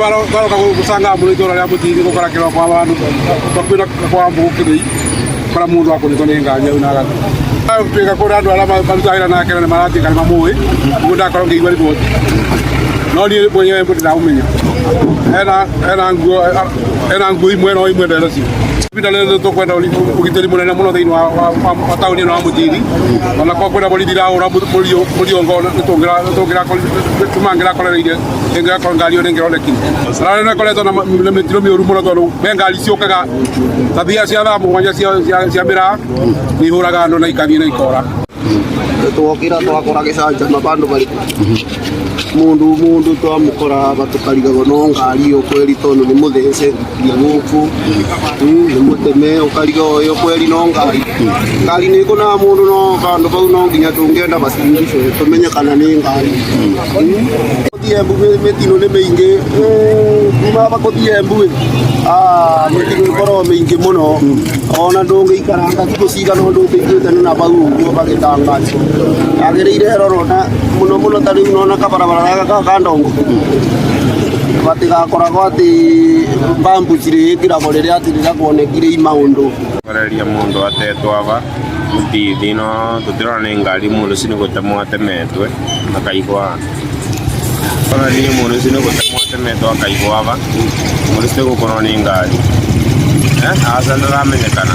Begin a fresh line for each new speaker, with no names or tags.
Twaroka gucanga muno itura ria Mutiri gukora kiroko abandu bakuhi na kwa Mbugu Kithii kora mundu akunitwo ni ngari au na agathii tuika kuri andu aria marutaga wira nake na maratuika ni mamui niguo ndakorwo ngiigua riboti no nie mwenyewe ndĩramũmenya ena nguo imwe no imwe ndena cio. Ibinda rĩrĩ tũkwenda ũgitĩri mũnene mũno thĩinĩ wa taũni ĩno ya Mutiri ona kwa kwĩna borithi irahũra mũriongo nĩtũmangĩrakorereire ĩngĩrakorwo ngari ĩyo nĩngĩronekire. Barabara ĩno ĩkoretwo na mĩtino mĩũru mũno tondũ he ngari ciũkaga ta thaa cia 7:00 cia mĩraa nĩ ihũraga andũ na ikathiĩ na ikora.
Twokira twakora gicanjama bandu bari mundu twamukora batukarigagwo no ngari iyo kweri tondu ni muthece nginya guku ni muteme ukariga uyu kweri no ngari ngari ni kuna mundu no bandu bau no nginya tungienda bacindicwe tumenye kana ni ngari. Kuthie Embu mitino ni miingi kuma bakuthie Embu mitino ikoragwo miingi muno ona ndungiikaranga thikũ cigana ũndũ ũtĩiguĩte na bau ũguo bagĩtangathwo yagĩrĩire rorwo na mũno mũno ta rĩu nona kabarabara gaka ka ndongo batigakoragwo atĩ mbambu cirĩkĩragwo rĩrĩa atĩ rĩrĩa kuonekire i maũndũ.
Koreria mundu atetwo aba mutithi no tutirona ni ngari mundu ucio ni gutemwo atemetwe akaigwa ona ni mundu ucio ni gutemwo atemetwe akaigwa aba mundu ucio gukorwo ni ngari aca ndaramenyekana.